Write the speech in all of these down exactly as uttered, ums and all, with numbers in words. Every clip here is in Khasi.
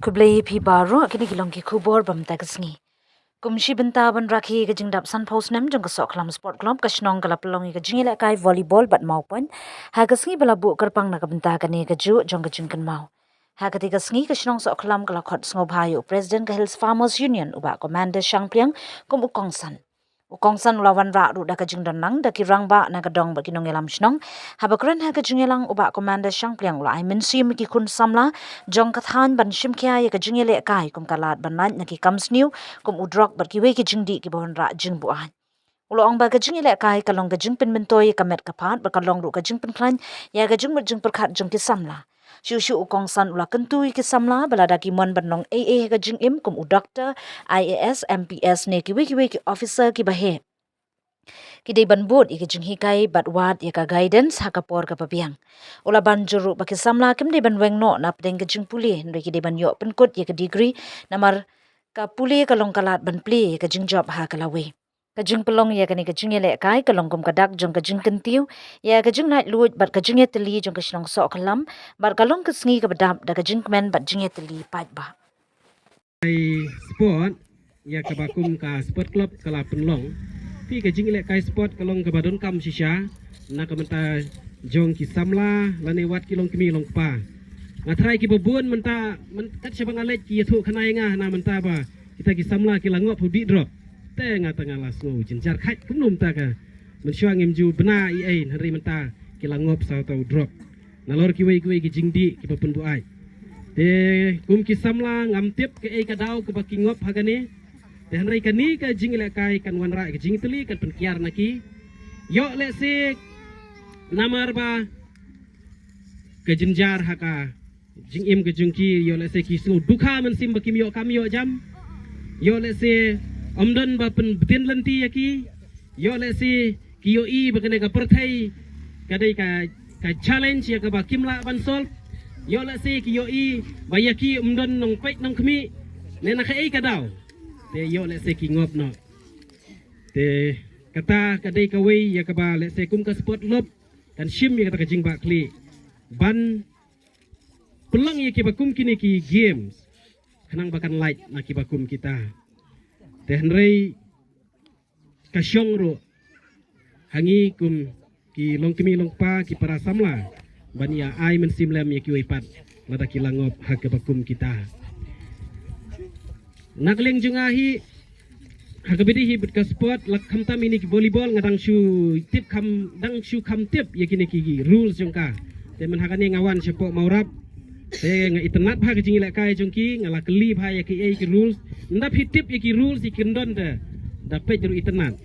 Khublei phi baroh, kine ki long ki khubor ba mynta ka sngi. Kum shi bynta ban rakhe ka jingdap sanphew snem jong ka Sohkhlam Sport Club, ka shnong ka la pynlong ïa ka jingïalehkai volleyball bad mawpoint ha ka sngi ba la buh kyrpang na ka bynta kane kajuh jong ka jingkynmaw. Ha kata ka sngi ka shnong Sohkhlam ka la khot sngewbha ïa u President ka Hills Farmers Union, u Bah Commander Shangpliang, kum u kongsan. U kongsan u la wanrah ruh da ka jingdon lang da ki rangbah na ka dong bad ki nongïalam shnong. Haba kren ha ka jingïalang, u Bah Commander Shangpliang u la ai mynsiem ïa ki khun samla jong ka thaiñ ban shim khia ïa ka jingïalehkai kum ka lad ban lait na ki kam sniew kum u drok bad kiwei ki jingdih kiba wanrah jingbuaid. U la ong ba ka jingïalehkai ka long ka jingpynmyntoi ïa ka met ka phad bad ka long ruh ka jingpynkhlaiñ ïa ka jingmut jingpyrkhat jong ki samla. Shuh shuh u kongsan u la kyntu ïa ki samla ba lada ki mon ban long ei ei ha ka jingim kum u doktor, I A S, M P S ne kiwei kiwei ki officer kiba heh, ki dei ban bud ïa ka jinghikai bad wad ïa ka guidance ha ka por kaba biang. U la ban jur ruh ba ki samla kim dei ban weng noh na pdeng ka jingpule, hynrei ki dei ban ïoh pynkut ïa ka degree, namar ka pule ka long ka lad ban plie ïa ka jingjop ha ka lawei. Ka jingpynlong ïa kane ka jingïalehkai ka long kum ka dak jong ka jingkyntiew ïa ka jinglaitluid bad ka jingïatylli jong ka shnong Sohkhlam, bad ka long ka sngi kaba dap da ka jingkmen bad jingïatylli paidbah. Ai sport ïa kaba kum ka sport club ka la pynlong. Phi, ka jingïalehkai sport ka long kaba donkam shisha na ka bynta jong ki samla lane wat ki longkmie longkpa. Nga tharai kiba bun mynta, myn-, kat shaba nga leit ki ïathuh khana ïa nga na mynta ba kita ki samla ki la ngop ha u dih drok. Te nga ta nga la sngew jynjar khait kumno mynta ka. Mynshuwa ngim ju bna ei ei, hynrei mynta ki la ngop sa uta u drok. Nalor kiwei kiwei ki jingdih kiba pynbuaid. Te kum ki samla ngam tip kaei ka daw kaba ki ngop ha kane. Te hynrei kane ka jingïalehkai kan wanrah ka jingtylli, kan pynkiar na ki. Ïoh lehse namar ba ka jynjar ha ka jingim ka jong ki, ïoh lehse ki sngew dukha mynsiem ba kim ïoh kam ïoh jam. Ïoh lehse ym don ba pynbtin lynti ïa ki. Ïoh lehse ki ïohi ba kane ka pyrthei ka dei ka, ka challenge ïa kaba kim lah ban solve. Ïoh lehse ki ïohi ba ïa ki ym don nongpeit nongkhmih ne na kaei ka daw. Te ïoh lehse ki ngop noh. Te kata ka dei kawei ïa kaba lehse kum ka sport club kan shim ïa kata ka jingbakla ban pynlong ïa kiba kum kine ki games khnang ba kan lait na kiba kum kita. Te hynrei ka shong ruh ha ngi kum ki longkmie longkpa, ki para samla ban ïa ai mynsiem lem ïa kiwei pat lada ki la ngop ha kaba kum kita. Na ka liang jong nga hi, ha kaba ïadei hi bad ka sport, la khamtam ïa kine ki volleyball, nga dang shu tip kham, dang shu kham tip ïa kine ki rules jong ka. Te mynta ha kane nga wan shapoh Mawrap, te nga itynnad bha ka jingïalehkai jong ki, nga la kylli bha ïa kiei ki rules. Ynda phi tip ïa ki rules ïa ki kyndon te da peit ruh itynnad.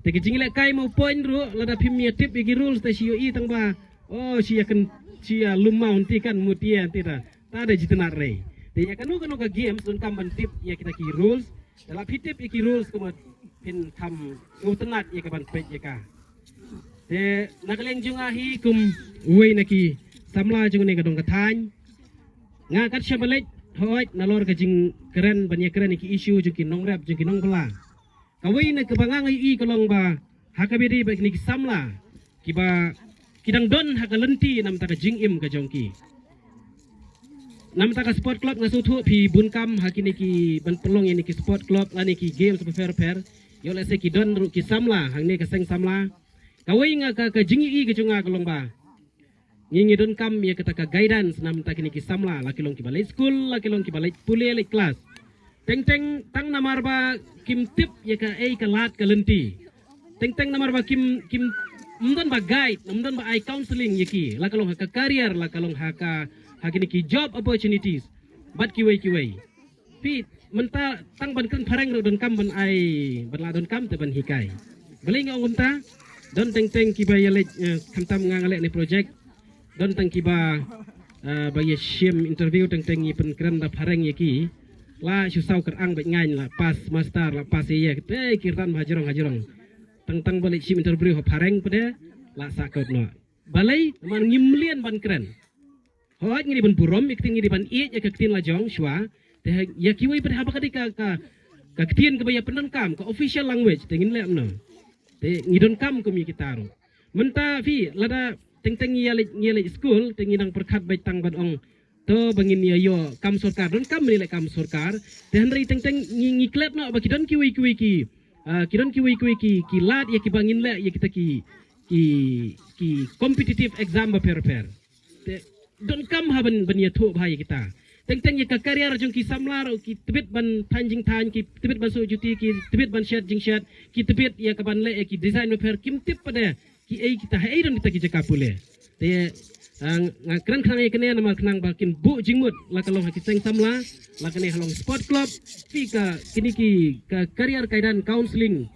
Te ka jingïalehkai mawpoint ruh, lada phim ïa tip ïa ki rules te shu ïohi tang ba, oh, shu ïa kyn, shu ïa lum maw nti kan, mut ïa nti ta. Ta da jitynnad re. Te ïa kano kano ka games donkam ban tip ïa kita ki rules. Te la phi tip ïa ki rules kumno phin kham sngewtynnad ïa ka ban peit ïa ka. Te na ka liang jong nga hi kum uwei na ki samla jong kane ka dong ka thaiñ, nga kat shaba leit hooid nalor ka jingkren ban ïakren ïa ki issue jong ki nongrep jong ki nongbylla. Kawei na kaba nga ïohi ka long ba ha kaba ïadei bad kine ki samla kiba ki dang don ha ka lynti namar ka jingim ka jong ki. Namar ka sport club, nga sngewthuh phi bun kam ha kine ki ban pynlong ïa kine ki sport club lane ki games bapher bapher. Ïoh lehse ki don ruh ki samla hangne ka seng samla. Kawei nga ka, ka jingïohi ka jong nga ka long ba ngi, ngi donkam ïa kata ka guidance namar kine ki samla, la ki long kiba leit skul, la ki long kiba leit pule, leit klas. Teng teng tang namar ba kim tip ïa kaei ka lad ka lynti. Teng teng namar ba kim, kim, ym don ba guide, ym don ba ai counselling ïa ki, la ka long ha ka career, la ka long ha ka, ha kine ki job opportunities bad kiwei kiwei. Phi, mynta tang ban kren phareng ruh donkam ban ai, ban la donkam te ban hikai. Balei nga ong kumta? Don teng teng kiba ïaleit, eh, khamtam nga nga leh ne project. Don tang kiba, eh, ba ïa shim interview teng teng ïa pynkren da phareng ïa ki. La shu saw kyrang bad ngain la pass master, la pass ïa ïa. Te ki rtan ba hajrong hajrong. Tang tang ba leit shim interview ha phareng pde la sahkut noh. Balei? Namar ngim mlien ban kren. Hooid ngi dei ban burom ïa ka ktien, ngi dei ban ïeit ïa ka ktien la jong shuwa. Te ha, ïa kiwei pat haba ka dei ka, ka, ka ktien kaba ïa pyndonkam, ka official language, te ngin leh kumno? Te ngi donkam kum ïa kita ruh. Mynta phi, lada teng teng ngi ïaleit, ngi ïaleit skul, te ngi dang pyrkhat beit tang ban ong To ba ngin ïa ïoh kam sorkar, donkam ban ïa leh kam sorkar. Te hynrei teng teng ngi, ngi klet noh ba ki don kiwei kiwei ki, ah, ki don kiwei kiwei ki, ki lad ïa kiba ngin leh ïa kita ki, ki, ki competitive exam bapher bapher. Te donkam ha ban, ban ïathuh bha ïa kita. Teng teng ïa ka career jong ki samla ruh ki tbit ban thaiñ jingthaiñ, ki tbit ban suh juti, ki tbit ban shet jingshet, ki tbit ïa ka ban leh ïa ki design bapher, kim tip pat de ki ei kita, ha ei don kita ki jaka pule. Te, ah, nga kren khnang ïa kane namar khnang ba kin buh jingmut la ka long ha ki seng samla, la kane ha long sport club, phi ka kine ki ka career kaidan counseling.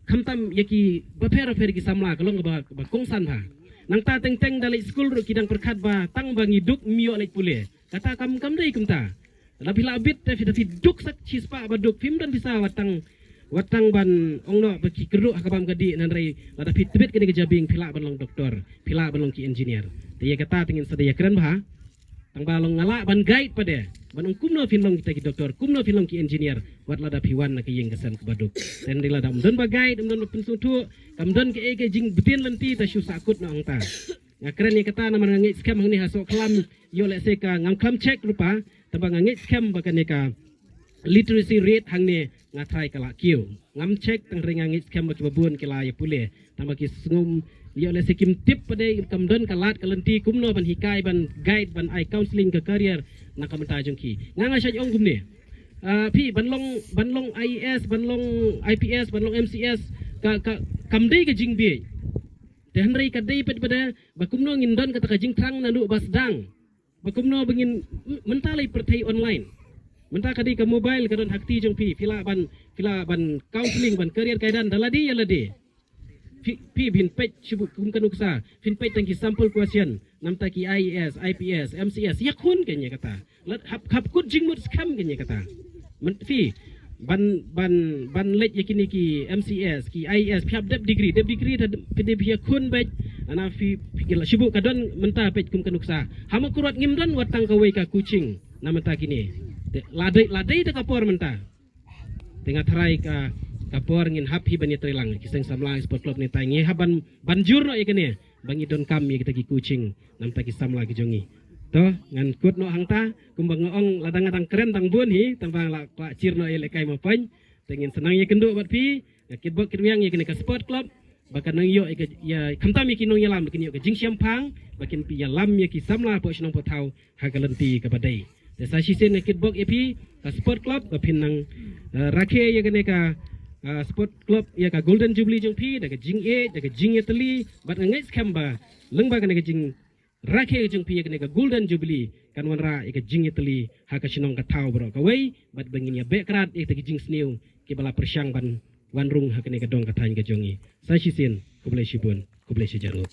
Khamtam ïa ki bapher bapher ki samla ka long ba, ba kongsan bha. Nangta teng teng da leit skul ruh ki dang pyrkhat ba tang ba ngi duk ym ïoh leit pule. Kata kam, kam dei kumta. Lada phi lah bit te phi, da phi duk sa shispah ba duk, phim don pisa wat tang, wat tang ban ong noh ba ki kyrduh ha ka bam ka dih, hynrei lada phi tbit kane ka jabieng phi lah ban long doktor, phi lah ban long ki engineer. Te ïa kata te ngin sa da ïa kren bha. Tang ba long nga lah ban guide pat de ban ong kumno phin long kita ki doktor, kumno phin long ki engineer, wat lada phi wan na ka ïing ka sem kaba duk. Te hynrei lada ym don ba guide, ym don ba pynsngewthuh, kam don kaei kaei jingbtin lynti, te shu sahkut noh hangta. Nga kren ïa kata namar nga ngeit skhem hangne ha Sohkhlam, ïoh lehse ka ngam khlam check ruh pat, tang ba nga ngeit skhem ba kane ka literacy rate hangne nga tharai ka la kiew. Ngam check tang, hynrei nga ngeit skhem ba kiba bun ki la ïa pule. Tang ba ki sngewm, ïoh lehse kim tip pat de, kam don ka lad ka lynti kumno ban hikai, ban guide, ban ai counseling ka career na ka bynta jong ki. Nga, nga shait ong kumne. Ah, phi ban long, ban long I A S, ban long I P S, ban long M C S, ka, ka, kam dei ka jingbieit. Te hynrei ka dei pat pat de ba kumno ngin don kata ka jingthrang naduh ba sdang. Ba kumno ba ngin, m-, mynta lei pyrthei online. Mynta ka dei ka mobile ka don ha kti jong phi, phi lah ban, phi lah ban counseling, ban career kaidan da lade ïa lade. Phi, phi phin peit shu kum ka nuksa, phin peit tang ki sample question, namta ki I A S, I P S, M C S, ïakhun kein ïa kata. Lada hap, hap kut jingmut skhem kein ïa kata. Myn-, phi ban, ban, ban leit ïa kine ki M C S, ki I A S, phi hap dep degree, dep degree te phi dep ïakhun beit. Ana phi, phi ki la shu buh ka don mynta peit kum ka nuksa. Ha Mawkyrwat ngim don wat tang kawei ka coaching na mynta kine. Te la dei, la dei te ka por mynta. Te nga tharai ka, ka por ngin hap hi ban ïatreilang, ki seng samla sport club ne, te ngi hap ban, ban jur noh ïa kane ba ngi donkam ïa kita ki coaching namta ki samla ki jong ngi. To, ngan kut noh hangta, kumba nga ong, lada nga dang kren dang bun hi, tang ba la kwah jur noh ïa lehkai Mawpaiñ. Te ngin sa nang ïakynduh bad phi, nga kitbok kitrwiang ïa kane ka sport club, ba kan nang ïoh ïa ka, ïa, khamtam ïa ki nongïalam, ba kin ïoh ka jingshemphang, ba kin pynïalam ïa ki samla hapoh shnong hapoh thaw ha ka lynti kaba dei. Te sa shisien nga kitbok ïa phi ka sport club, ba phin nang, eh, rakhe ïa kane ka, eh, sport club, ïa ka Golden Jubilee jong phi da ka jingïeit, da ka jingïatylli, bad nga ngeit skhem ba lyngba kane ka jing rakhe jong phi ïa kane ka Golden Jubilee kan wanrah ïa ka jingïatylli ha ka shnong ka thaw baroh kawei, bad ba ngin ïa beh krad ïa kita ki jingsniew kiba la pyrshang ban wan rung ha kane ka dong ka thaiñ ka jong ngi. Sa shisien, khublei shibun, khublei shihajar nguh.